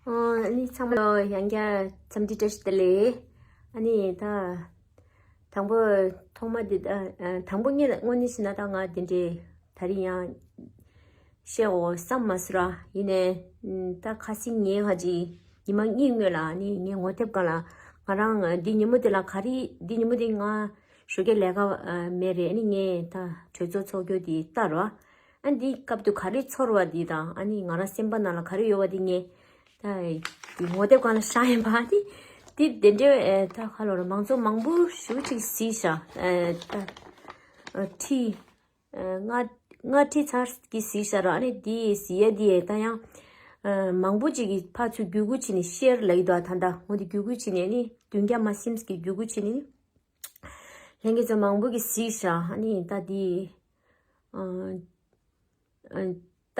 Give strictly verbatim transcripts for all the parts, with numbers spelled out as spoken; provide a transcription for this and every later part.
ཨོ། ཨ་ནི་ཚང་མ་ཡང་བསྐྱར་འཚམས་འདྲི་བཀྲ་ཤིས་བདེ་ལེགས། ཨ་ནི་ད་དང་པོ་ཐོག་མ་འདི་ད་དང་པོ་ངས་དངོས་གནས་བྱས་ན་ད་ང་འདི་འདྲའི་ད་རིང་ཡང་བཤད་འོ་བསམ་མ་སོང་ར། ཡིན་ནའི་ད་ཁ་སང་ངས་ཧ་ཅི་ཉི་མ་གཉིས་སྔོན་ལ་ནི་ངས་ངོ་དེབ་སྒང་ལ་ང་རང་འདི་ཉིན་མོ་དེ་ལ་ག་རེ་འདི་ཉིན་མོ་དེ་ང་ཞོགས་ཀས་ལས་ཀ་མེད་རེད། ཨ་ནི་ངས་ད་གྲོས་ཚོགས་ཚོགས་རྒྱུ་དེ་ལྟ་རོགས། ཨ་འདི་སྐབས་དུ་ག་རེ་ཚོར་བ་འདི་དང་ཨ་ནི་ང་རང་སེམས་པ་ནང་ལ་ག་རེ་ཡོད་བ་འདི་ངས་ད་འདི་ངོ་དེབ་སྒང་ལ་བཞག་ཡིན་པ། འདི་འདི་དེ་འདྲའི་ད་ག་ལོར་མང་ཚོགས་མང་པོ་ཞེ་པོ་ཅིག་གཟིགས་ཤག་ད་ཁྲི་ལྔ་ལྔ་ཁྲི་ཚར་གྱི་གཟིགས་ཤག་ར། ཨ་ནི་འདི་གཟིགས་ཡ་འདི་ད་ཡང་མང་པོ་ཅིག་གིས་ཕར་ཚུར་བརྒྱུད་སྐུར་བྱས་ནས་ཤེར་ལབ་ཀྱི་འདུག་ད་ད་འོ་འདི་བརྒྱུད་སྐུར་བྱས་ནས་ནི་བདུན་བརྒྱ་མ་ཟིན་གྱི་བརྒྱུད་སྐུར་བྱས་ནས་ནི། ལྷན་རྒྱས་ཚོ་མང་པོ་གིས་གཟིགས་ཤག་ཨ་ནི་ད་འདི་ཨ་ཨ་ད་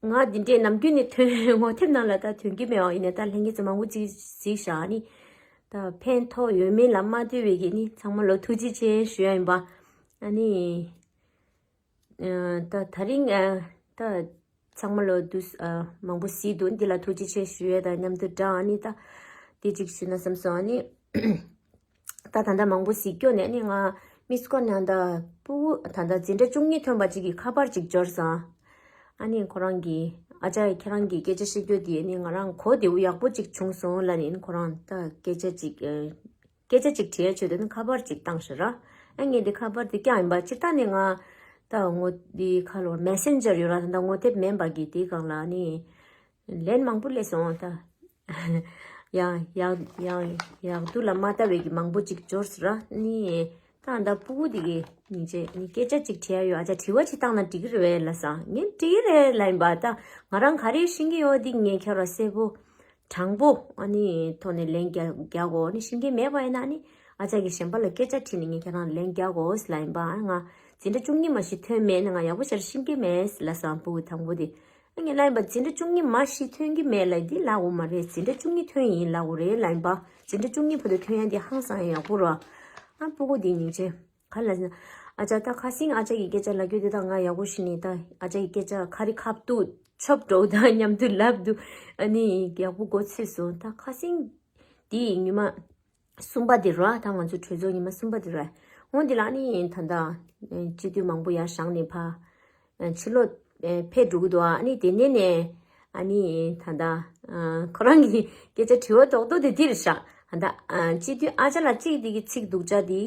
ང་འདི་འདྲའི་ནམ་རྒྱུན་ནས་ཐོན་ངོ་དེབ་ནང་ལ་ད་ཐོན་གྱི་མེད་པ། ཡིན་ནའི་ད་ལྷན་རྒྱས་ཚོ་མང་པོ་ཅིག་གཟིགས་ཤག་ཨ་ནི་ད་ཕན་ཐོགས་ཡོད་མེད་ལ་མ་ལྟོས་པའི་གི་ནི་ཚང་མ་ལོ་ཐུགས་རྗེ་ཆེ་ཞུ་ཡ་ཡིན་པ། ཨ་ནི་ད་ད་རིང་ད་ཚང་མ་ལོ་དུས་མང་པོ་གཟིགས་འདུག་འདི་ལ་ཐུགས་རྗེ་ཆེ་ཞུ་ཡས་དང་མཉམ་དུ་འདྲ། ཨ་ནི་ད་འདི་གཅིག་ཞུས་ན་བསམ་སོང་། ཨ་ནི་ད་ད་ལྟ་མང་པོ་གཟིགས་སྐྱོ་ནས་ཨ་ནི་ང་མིས་ཀོལ་ནང་ད་སྤུ་གུ་ད་ད་འཛིན་གྲྭ་བཅུ་གཉིས་ཐོན་པ་གཅིག་གིས་ཁ་པར་གཅིག་འབྱོར་སོང་། ཨ་ནི་ཁོ་རང་གིས་ཨ་ཅག་ཁྱེད་རང་གིས་སྐད་ཆ་བཤད་རྒྱུ་དེ་ཨ་ནི་ང་རང་གོ་བདེ་པོ་ཡག་པོ་གཅིག་བྱུང་སོང་ལབ་ནས་ཨ་ནི་ཁོ་རང་ད་སྐད་ཆ་གཅིག་སྐད་ཆ་གཅིག་དྲི་ཡ་བྱོས་དོན་ཁ་པར་གཅིག་བཏང་ཤག་ར། ཨ་ངས་འདི་ཁ་པར་འདི་བཀྱག་ཡིན་པ། སྤྱིར་བཏང་ནས་ང་ད་ངོ་འདི་ཁ་ལོ་མེ་སེན་ཇར་ཡོད་ར། ད་ངོ་དེབ་མེད་པ་གི་དེའི་སྒང་ལ་ནི་ལན་མང་པོ་སླེབས་སོང་ད། ཡང་ཡང་ཡང་ཡག་སྡུག་ལ་མ་ལྟ་བའི་གི་མང་པོ་གཅིག་འབྱོར་སོང་ར། ནི་ད་ད་སྤུ་གུ་འདི་གི་སྙིང་རྗེ་ནི་སྐད་ཆ་གཅིག་དྲི་ཡ་ཡོད། ཨ་ཅག་དྲི་བ་གཅིག་བཏང་ན་འགྲིག་གི་རེད་པས་ལབ་སོང་། ངས་འགྲིག་གི་རེད་ལབ་ཡིན་པ། ད་ང་རང་ག་རེ་ཤེས་ཀྱི་ཡོད་འདི་ངས་ཁྱོད་ར་གསལ་པོ། དྲང་པོ་ཨ་ནི་ཐོག་ནས་ལན་རྒྱག་རྒྱག་དགོས། ཨ་ནི་ཤེས་ཀྱི་མེད་པ་ཡིན་ན་ཨ་ནི་ཨ་ཅག་གིས་གཞན་པ་ལ་སྐད་ཆ་དྲིས་ནས་ངས་ཁྱེད་རང་ལན་རྒྱག་དགོས་ལབ་ཡིན་པ། ཨ་ང་འཛིན་གྲྭ་བཅུ་གཉིས་མ་གཞི་ཐོན་མེད་ན་ང་ཡག་པོ་ཞེ་དྲག་ཤེས་ཀྱི་མེད་ལབ་སོང་། སྤུ་གུ་དང་པོ་དེ་ཨ་ངས་ལབ་ཡིན་པ། འཛིན་གྲྭ་བཅུ་གཉིས་མ་གཞི་ཐོན་གྱི་མེད་ལབ་འདི་ལབ་དགོས་མ་རེད། འཛིན་གྲྭ་བཅུ་གཉིས་ཐོན་ཡིན་ལབ་དགོས་རེད་ལབ་ཡིན་པ། འཛིན་གྲྭ་བཅུ་གཉིས་བར་དུ་ཐོན་ཡ་འདི་ཧང་སང་ཡག་པོ་ར། ཨ་སྤུ་གུ་འདི་སྙིང་རྗེ། ག་ལ་ཟེར་ན། ཨ་ཅག་ད་ཁ་སང་ཨ་ཅག་གི་སྐད་ཆ་ལབ་རྒྱུ་དེ་དག་ང་ཡག་པོ་ཤེས་ནས་ད་ཨ་ཅག་གི་སྐད་ཆ་ཁ་རི་ཁ་ཐུག་ཆོབ་འགྲོ་ད་མཉམ་དུ་ལབ་འདུག་ཨ་ནི་ཡག་པོ་གོ་ཚོད་སོང་། ད་ཁ་སང་དེ་ཉི་མ་གསུམ་པ་དེ་ར། ད་ང་ཚོ་གྲོས་ཚོགས་ཉི་མ་གསུམ་པ་དེ་ར། འོ་དེ་ལ་ཨ་ནི་ད་ད་སྤྱི་འཐུས་མང་པོ་ཡར་བཞེངས་ནས་ཕར་ཕྱི་ལོགས་ཕེབས་འགྲོ་གི་འདུག་ཨ་ནི་དེ་ནས་ནས་ཨ་ནི་ད་ལྟ་ཁོ་རང་གི་སྐད་ཆ་དྲི་བ་རྡོག་རྡོག་དེ་འདིར་བཞག་ད་ལྟ་སྤྱི་འཐུས་ཨ་ཅག་ལགས་གཅིག་དེ་གི་ཚིག་སྡུག་ཅག་དེ་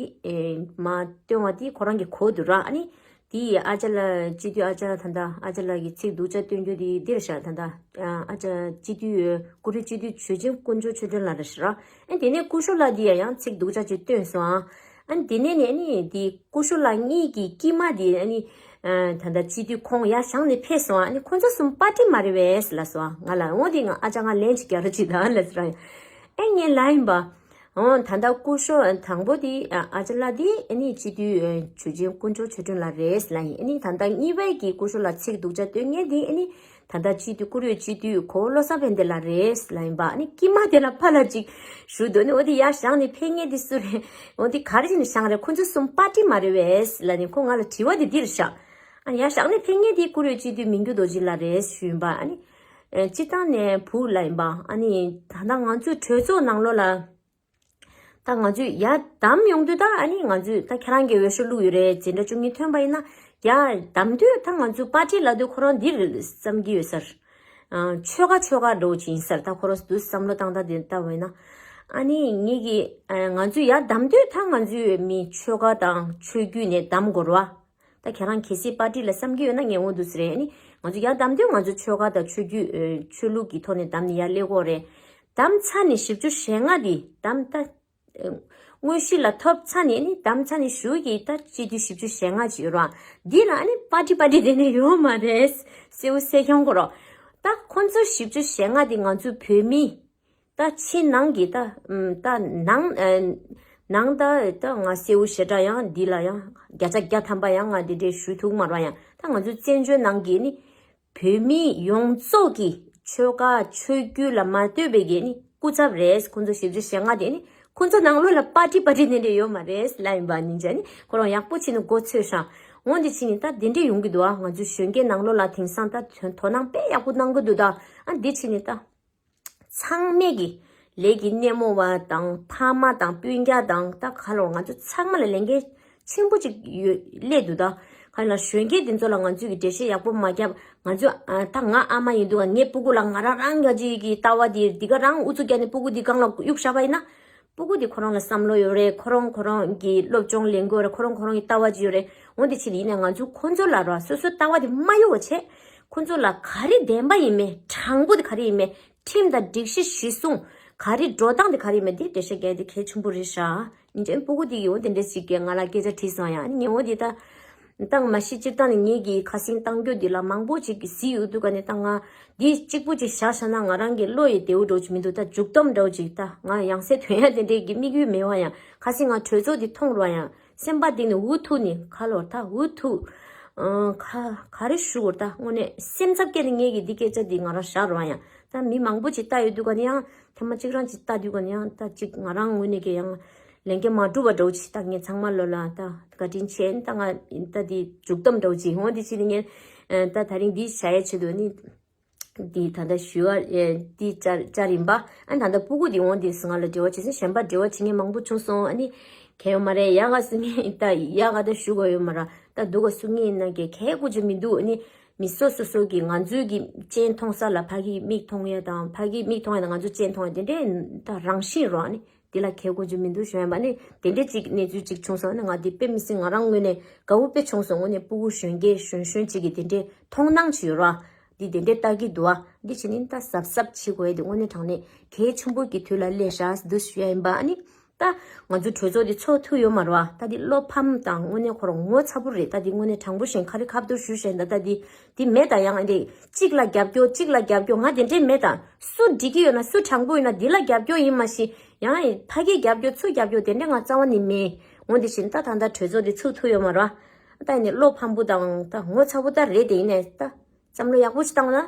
མ་བཏོན་པ་དེ་ཁོ་རང་གི་གོ་འདུག་ར། ཨ་ནི་དེ་ཨ་ཅག་ལགས་སྤྱི་འཐུས་ཨ་ཅག་ད་ལྟ་ཨ་ཅག་ལགས་ཀྱི་ཚིག་སྡུག་ཅག་བཏོན་རྒྱུ་དེ་འདིར་བཞག་ད་ལྟ་ཨ་ཅག་སྤྱི་འཐུས་སྐུ་རིམ་སྤྱི་འཐུས་ཆོས་རྒྱན་དཀོན་མཆོག་ཆོས་སྒྲོན་ལགས་རེད་ཤག་ར། ཨ་ནི་དེ་ནས་སྐུ་ཞབས་ལགས་དེ་ཡང་ཚིག་སྡུག་ཅག་ཅིག་བཏོན་སོང་ཨ། ཨ་ནི་དེ་ནས་ནས་ནི་དེ་སྐུ་ཞབས་ལགས་གཉིས་ཀྱི་དཀྱིལ་མ་དེ་ཨ་ནི་ད་ལྟ་སྤྱི་འཐུས་ཁོང་ཡར་བཞེངས་ནས་ཕེབས་སོང་ཨ། ཨ་ནི་ཁོང་ཚོ་གསུམ་པར་ཊི་མ་རེད་པས་ལབ་སོང་ང་ལ། འོ་དེ་ང་ཨ་ཅག་ང་ལན་ཅིག་རྒྱག་རོགས་བྱེད་དང་ལབ་སོང་། ཨེ་ངས་ལབ་ཡིན་པ། འོ་ད་ལྟ་སྐུ་ཞབས་དང་པོ་དེ་ཨ་ཅག་ལགས་དེ་ཨ་ནི་སྤྱི་འཐུས་ཆོས་རྒྱན་དཀོན་མཆོག་ཆོས་སྒྲོན་ལགས་རེད་ལབ་ཡིན། ཨ་ནི་ད་ལྟ་གཉིས་པའི་གི་སྐུ་ཞབས་ལགས་ཚིག་སྡུག་ཅག་བཏོན་མཁན་དེ་ཨ་ནི་ད་ལྟ་སྤྱི་འཐུས་བཀུར་འོས་སྤྱི་འཐུས་གོ་བོ་བློ་བཟང་ཕན་བདེ་ལགས་རེད་ལབ་ཡིན་པ། ཨ་ནི་དཀྱིལ་མ་དེ་ལ་ཕར་ལ་ཅིག་ཞུ་འདུག་ནི་འོ་དེ་ཡར་བཞེངས་ནས་ཕེབས་མཁན་དེ་སུ་རེད། འོ་དེ་ག་རེ་བྱས་ནས་བཞེངས་རེད། ཁོ་ཚོ་གསུམ་པར་ཊི་མ་རེད་པས་ལབ་ནས་ཁོ་ང་ལ་དྲི་བ་དེ་འདིར་བཞག་ཨ་ཡར་བཞེངས་ནས་ཕེབས་མཁན་དེ་བཀུར་འོས་སྤྱི་འཐུས་མི་འགྱུར་རྡོ་རྗེ་ལགས་རེད་ཞུས་ཡིན་པ། ཨ་ནི་སྤྱིར་བཏང་ནས་བུ་ལབ་ཡིན་པ། ཨ་ནི་ད་ལྟ་ང་ཚོའི་གྲོས་ཚོགས་ནང་ལོགས་ལ། ད་ང་ཚོས་ཡར་བདམས་ཡོང་དུས་ད་ཨ་ནི་ང་ཚོས་ད་ཁྱེད་རང་གི་འོས་ཤོག་བླུགས་ཡོད་རེད། འཛིན་གྲྭ་བཅུ་གཉིས་ཐོན་པ་ཡིན་ན་ཡར་བདམས་དུས་ད་ང་ཚོའི་པར་ཊི་ལབ་དུས་ཁོ་རང་འདིར་བསམ་གྱི་ཡོད་ཟེར། ཨ་ཆོལ་ཁ་ཆོལ་ཁ་འགྲོ་བཞིན་ཟེར། ད་ཁོ་རང་ཚོ་བསམ་བློ་བཏང་སྟངས་དེ་ལྟ་བས་ན། ཨ་ནི་ངེད་ཀྱིས་ཨ་ང་ཚོས་ཡར་བདམས་དུས་ད་ང་ཚོས་མི་ཆོལ་ཁ་དང་ཆོས་བརྒྱུད་ནས་བདམས་དགོས་རེད་བ། ད་ཁྱེད་རང་གལ་སྲིད་པར་ཊི་ལ་བསམ་གྱི་ཡོད་ན་ངས་འོང་དུས་ཟེར། ཨ་ནི་ང་ཚོ་ཡར་བདམས་དུས་ང་ཚོ་ཆོལ་ཁ་དང་ཆོས་བརྒྱུད་ཨ་ཆོས་ལུགས་ཀྱི་ཐོག་ནས་བདམས་ནས་ཡར་སླེབས་ཀྱི་ཡོད་རེད། བདམས་ཚར་ནས་བཞི་བཅུ་ཞེ་ལྔ་དེ་བདམས་ད། དངོས་གཞི་ལ་ཐོབ་ཚར་ནས་ནི་བདམས་ཚར་ནས་གཞུག་གི་ད་སྤྱི་འཐུས་བཞི་བཅུ་ཞེ་ལྔ་ཅིག་ཡོད་རེད་བ། འདི་ལ་ནི་པར་ཊི་པར་ཊི་དེ་ནས་ཡོད་མ་རེད། གསལ་པོ་གསལ་རྐྱང་གོ་རོགས། ད་ཁོང་ཚོ་བཞི་བཅུ་ཞེ་ལྔ་དེ་ང་ཚོ་བོད་མི་ད་ཕྱི་ནང་གི་ད་ད་ནང་ནང་ད་ད་ང་གསལ་པོ་ཞེ་དྲག་ཡང་འདི་ལ་ཡང་བརྒྱ་ཆ་བརྒྱ་ཐམ་པ་ཡང་ང་འདི་འདྲའི་ཞུ་ཐུབ་མ་རེད་བ། ཡང་ད་ང་ཚོ་བཙན་བྱོལ་ནང་གི་ནི། བོད་མི་ཡོངས་རྫོགས་ཀྱི་ཆོལ་ཁ་ཆོས་བརྒྱུད་ལ་མ་ལྟོས་པའི་གི་ནི་སྐུ་ཚབ་རེད། ཁོང་ཚོ་བཞི་བཅུ་ཞེ་ལྔ་དེ་ནི་ཁོང་ཚོ་ནང་ལོགས་ལ་པར་ཊི་པར་ཊི་དེ་འདྲ་ཡོད་མ་རེད་ལབ་ཡིན་པ། ཉིན་ཅན་ནི་ཁོ་རང་ཡག་པོ་བྱས་ནས་མགོ་ཚོས་ཤག་འོ་འདི་བྱས་ནས་ད་དེ་འདྲ་ཡོང་གི་འདུག་ཨ་ང་ཚོའི་གཞོན་སྐྱེས་ནང་ལོགས་ལ་དེང་སང་ད་དོ་དོ་སྣང་དཔེ་ཡག་པོ་གནང་གི་འདུག་ད་ཨ་འདི་བྱས་ནས་ད། ཚང་མས་ཀྱི་ལས་ཀྱི་སྣེ་མོ་བ་དང་ཕ་མ་དང་སྤུན་ཀྱག་དང་ད་ག་ལོར་ང་ཚོ་ཚང་མ་ལ་ལས་འགན་ཆེན་པོ་ཅིག་ཡོད་སླེབས་འདུག་ད་ག་ལ་གཞོན་སྐྱེས་འདི་ཚོ་ལ་ང་ཚོས་ཀྱི་འགྲེལ་བཤད་ཡག་པོ་མ་བརྒྱབ། ང་ཚོ་ཨ་ད་ང་ཨ་མ་ཡིན་འདུག་ག་ངའི་སྤུ་གུ་ལ་ང་རང་རང་ག་ཅིག་གི་ལྟ་བ་འདི་འདི་ག་རང་ཨུ་ཚུགས་བརྒྱབ་ནས་སྤུ་གུ་འདི་སྒང་ལ་གཡུག་བཞག་པ་ཡིན་ན། སྤུ་གུ་འདི་ཁོ་རང་ལ་བསམ་བློ་ཡོད་རེད། ཁོ་རང་ཁོ་རང་གི་སློབ་སྦྱོང་ལེན་དགོས་རེད། ཁོ་རང་ཁོ་རང་གི་ལྟ་བ་ཅིག་ཡོད་རེད། འོ་འདི་ཕྱིར་ཡིན་ནའི་ང་ཚོ་ཁོ་ཚོ་ལ་ར་སོ་སོའི་ལྟ་བ་འདི་མ་གཡུག་པ་བྱས། ཁོ་ཚོ་ལ་ག་རེ་བདེན་པ་ཡིན་མིན་དྲང་པོ་འདི་ག་རེ་ཡིན་མིན་ཁྲིམས་དང་སྒྲིག་གཞི་གཞི་བཟུང་ག་རེ་འགྲོ་སྟངས་འདི་ག་རེ་ཡིན་མིན་འདི་འགྲེལ་བཤད་རྒྱག་འདི་གལ་ཆེན་པོ་རེད་ཤག་ཨིན་ཅེ་སྤུ་གུ་འདི་ཡིས་འོ་དེ་འདྲ་ཞིག་གིས་ང་ལ་སྐད་ཆ་དྲིས་སོང་ཡ། ཨ་ནི་ངས་འོ་འདི་ད་ད་མ་གཞི་སྤྱིར་བཏང་ནས་ངེད་ཀྱི་ཁ་སང་བཏང་རྒྱུ་འདི་ལ་མང་པོ་ཅིག་གིས་གཟིགས་ཡོད་འདུག་ག་ནས་ད་ང་འདི་གཅིག་པུ་ཅིག་བཞག་བཞག་ན་ང་རང་གི་བློ་ཡི་བདེ་བོ་འདྲ་བོ་ཅིག་མི་འདུག་ད་མཇུག་སྡོམ་འདྲ་བོ་ཅིག་ད་ང་ཡང་སེ་ཐོན་ཡ་དེ་འདྲས་ཀྱི་དམིགས་ཡུལ་མེད་པ་ཡང་ཁ་སང་ང་གྲོས་ཚོགས་འདི་མཐོང་རུང་ཡང་སེམས་པ་གཏིང་ནས་འུ་ཐུག་ནས་ཁ་ལོར་ད་འུ་ཐུག་ཨང་ཁ་ག་རེ་ཞུ་དགོས་ད་དངོས་གནས་སེམས་འཚབ་སྐྱེས་ནས་ངེད་ཀྱི་འདི་སྐད་ཆ་འདི་ང་རང་བཞག་རུང་ཡང་ད་མི་མང་པོ་ཅིག་ལྟ་ཡོད་འདུག་ག་ནས་ཡང་ཐེངས་མ་གཅིག་རང་ཅིག་ལྟ་དུས་ག་ནས་ཡང་ད་ཅིག་ང་རང་ངོས་ནས་ཀྱི་ཡང་ལས་འགན་མ་འགྲུབ་པ་འདྲ་བོ་ཅིག་ད་ངས་ཚང་མ་ལོ་ལ་ད་བཀའ་དྲིན་ཆེ་ད་ང་ད་འདི་མཇུག་སྡོམ་འདྲ་བོ་ཅིག་འོང་འདི་ཕྱིར་ནི་ངས་ད་ད་རིང་འདི་བྱ་ཡའི་ཆེད་དུ་ནི། འདི་ད་ལྟ་ཞུ་བ་ཨེ་འདི་བཅར་བཅར་ཡིན་པ། ཨ་ནི་ད་ལྟ་སྤུ་གུ་འདི་འོང་འདི་སི་ང་ལ་འབྲེལ་བ་བྱེད་སོང་། གཞན་པ་འབྲེལ་བ་བྱེད་མཁན་མང་པོ་བྱུང་སོང་། ཨ་ནི་གལ་ཡོད་མ་རེད། ཡག་ག་སུ་ངས་ད་ཡག་ག་ད་ཞུ་དགོས་ཡོད་མ་རེད། ད་སྡུག་ག་སུ་ངས་ཡིན་ན་གལ་གལ་དགོས་ཀྱི་མི་འདུག་ཨ་ནི་མི་སོ་སོ་སོ་གི་ང་ཚོའི་གི་སྤྱན་མཐོང་ས་ལ་ཕ་གི་མིག་མཐོང་ཡ་དང་ཕ་གི་མིག་མཐོང་ཡ་དང་ང་ཚོ་སྤྱན་མཐོང་ཡ་དེ་འདྲའི་ད་རང་བཞིན་རོ། ཨ་ནི་དེ་ལ་གལ་དགོས་ཀྱི་མི་འདུག་ཞུ་ཡ་མ་ནི་དེ་འདྲའི་ཅིག་གནས་ཚུལ་ཅིག་བྱུང་སོང་། ཨ་ནི་ང་འདི་དཔེ་མི་སྲིད་ང་རང་ངོས་ནས་དགའ་བོ་དཔེ་བྱུང་སོང་། དངོས་གནས་སྤུ་གུ་གཞོན་སྐྱེས་གཞོན་གཞོན་ཅིག་གི་དེ་འདྲའི་མཐོང་སྣང་ཅིག་ཡོད་ར། འདི་དེ་འདྲའི་ལྟ་གི་འདུག་ཨ། འདི་བྱས་ནི་ད་གཟབ་གཟབ་བྱེད་དགོས་ཡ་དེ་དངོས་གནས་དྲང་གནས་གལ་ཆེན་པོ་གི་དུས་ལ་སླེབས་ཤག་འདུག་ཞུ་ཡ་ཡིན་པ། ཨ་ནི་ད་ང་ཚོ་གྲོས་ཚོགས་འདི་ཚོགས་ཐུབ་ཡོད་མ་རེད་བ། ད་འདི་བློ་ཕམ་དང་དངོས་གནས་ཁོ་རང་ངོ་ཚ་པོ་རེད། ད་འདི་དངོས་གནས་དྲང་པོ་བཞིན་ཁ་རི་ཁ་ཐུག་ཞུ་བཞིན་ད་ད་འདི་འདི་མེད་ད། ཡང་འདི་གཅིག་ལ་རྒྱབ་སྐྱོར་གཅིག་ལ་རྒྱབ་སྐྱོར་ང་དེ་འདྲས་མེད་ད། སུ་འགྲིག་གི་ཡོད་ན་སུ་དྲང་པོ་ཡོད་ན་འདི་ལ་རྒྱབ་སྐྱོར་ཡིན་མ་གཞི་ཡང་ཕ་གིའི་རྒྱབ་སྐྱོར་ཚུར་རྒྱབ་སྐྱོར་དེ་འདྲས་ང་རྩ་བ་ནས་མེད། འོ་འདི་བཞིན་ད་ད་ད་གྲོས་ཚོགས་འདི་ཚུགས་ཐུབ་ཡོད་མ་རེད་བ། ད་ཡིན་ནི་བློ་ཕམ་པོ་དང་ད་ངོ་ཚ་པོ་ད་རེད། དེ་ཡིན་ནས་ད་བསམ་བློ་ཡག་པོ་ཞིག་བཏང་ན།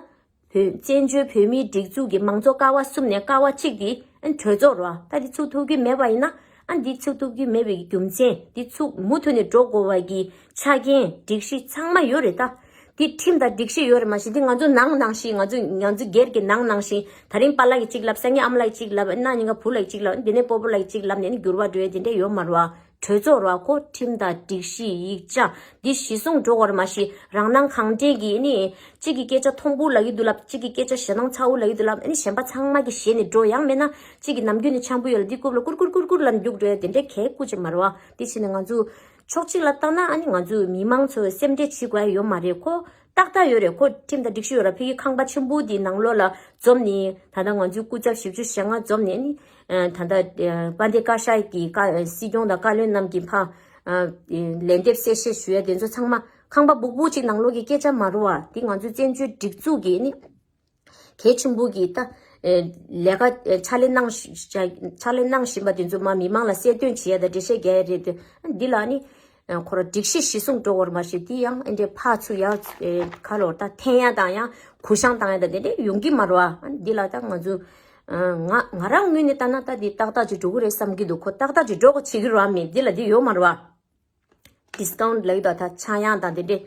བོད་བཙན་བྱོལ་བོད་མིའི་སྒྲིག་འཛུགས་ཀྱི་མང་གཙོ་ཀ་བ་གསུམ་ནས་ཀ་བ་གཅིག་དེ་ཨ་ནི་གྲོས་ཚོགས་རེད་བ། ད་དེ་ཚུགས་ཐུབ་ཀྱི་མེད་པ་ཡིན་ན་ཨ་ནི་དེ་ཚུགས་ཐུབ་ཀྱི་མེད་པའི་རྒྱུ་མཚན་དེ་ཚུགས་མུ་མཐུད་ནས་འགྲོ་དགོས་པ་གི་ཆ་རྐྱེན་སྒྲིག་གཞི་ཚང་མ་ཡོད་རེད་ད། དེ་ཁྲིམས་དང་སྒྲིག་གཞི་ཡོད་རེད་མ་གཞི་དེ་ང་ཚོ་ནང་ནང་བཞིན་ང་ཚོ་ང་ཚོ་སྒེར་གྱི་ནང་ནང་བཞིན་ད་རིང་པཱ་ལགས་ཀྱིས་གཅིག་ལབ་སང་ཉིན་ཨ་མ་ལགས་ཀྱིས་གཅིག་ལབ་ཨ་ནི་ཉིན་ག་བུ་ལགས་ཀྱིས་གཅིག་ལབ་དེ་ནས་སྤོ་བོ་ལགས་ཀྱིས་གཅིག་ལབ་ནས་ནི་འགྱུར་བ་འགྲོ་ཡ་དེ་འདྲ་ཡོད་མ་རེད་བ། གྲོས་ཚོགས་ར་ཁོ་ཁྲིམས་དང་སྒྲིག་གཞི་ཡིག་ཆ་འདི་གཞི་བཟུང་འགྲོ་དགོས་རེད་མ་གཞི་རང་སྣང་གང་དྲན་གྱིས་ནི་གཅིག་གི་སྐད་ཆ་མཐོན་པོ་ལབ་ཀྱི་འདུག་ལབ། གཅིག་གི་སྐད་ཆ་ཞེད་སྣང་ཚ་བོ་ལབ་ཀྱི་འདུག་ལབ། ཨ་ནི་གཞན་པ་ཚང་མ་གི་ཞེད་ནས་འགྲོ་ཡང་མེད་ན་གཅིག་གི་ནམ་རྒྱུན་ནས་འཆམ་པོ་ཡོད་ལ་འདི་རྐུབ་ལ་ཀུར་ཀུར་ཀུར་ཀུར་ལ་རྒྱུག་འགྲོ་ཡ་དེ་འདྲའི་གལ་དགོས་ཀྱི་མ་རེད་བ། དེ་བྱས་ནས་ང་ཚོ་ཕྱོགས་གཅིག་ལ་བལྟས་ན་ཨ་ནི་ང་ཚོ་མི་མང་ཚོ་སེམས་ཁྲལ་བྱེད་དགོས་ཡ་ཡོད་མ་རེད། ཁོ་ཏག་ཏག་ཡོད་རེད། ཁོ་ཁྲིམས་དང་སྒྲིག་གཞི་ཡོད་ར། ཕ་གི་ཁང་པ་ཆེན་པོ་དེའི་ནང་ལོགས་ལ་འཛོམས་ནས་ད་ལྟ་ང་ཚོའི་སྐུ་ཚབ་བཞི་བཅུ་ཞེ་ལྔ་འཛོམས་ནས་ནི། ཨ་ད་ལྟ་ཨ་དཔལ་ལྡན་བཀའ་ཤག་གི་བཀའ་སྲིད་སྐྱོང་དང་བཀའ་བློན་རྣམས་ཀྱི་ཕ་ཨ་ལན་འདེབས་གསལ་བཤད་ཞུ་ཡ་དེ་ཚོ་ཚང་མ་ཁང་པ་སྦུག་སྦུག་ཅིག་ནང་ལོགས་ཀྱི་སྐད་ཆ་མ་རུ་བ་དེ་ང་ཚོའི་བཙན་བྱོལ་སྒྲིག་འཛུགས་ཀྱི་ནི་གལ་ཆེན་པོ་གི་ད་ཨ་ལས་ཀ་ཨ་ཕྱག་ལས་གནང་ཞིང་ཕྱག་ལས་གནང་བཞིན་པ་དེ་ཚོ་མ་མི་མང་ལ་གསལ་སྟོན་བྱེད་ཡ་དང་འགྲེལ་བཤད་རྒྱག་ཡ་རེད་དེ་འདི་ལ་ནི། ཁོ་རང་སྒྲིག་གཞི་གཞི་བཟུང་འགྲོ་བར་མ་ཞིག་དེ་ཡང་ཨེ་འདྲའི་ཕར་ཚུར་ཡར་ཁ་ལོར་ད་འཐེན་ཡ་དང་ཡང་གུ་བཤང་བཏང་ཡ་དང་དེ་འདྲའི་ཡོང་གི་མ་རེད་བ། འདི་ལ་ད་ང་ཚོ་ང་ང་རང་ངོས་ནས་ལྟ་ན་ད་འདི་ཏག་ཏག་ཅིག་འགྲོ་གི་རེད་བསམ་གྱི་འདུག་ཁོ་ཏག་ཏག་ཅིག་འགྲོ་གི་བྱེད་ཀྱི་རེད་བ། མི་འདི་ལ་འདི་ཡོད་མ་རེད་བ། ཌི་སི་ཀའུན་ཊི་ལབ་ཀྱི་འདུག་ད་ཆག་ཡང་དང་དེ་འདྲའི་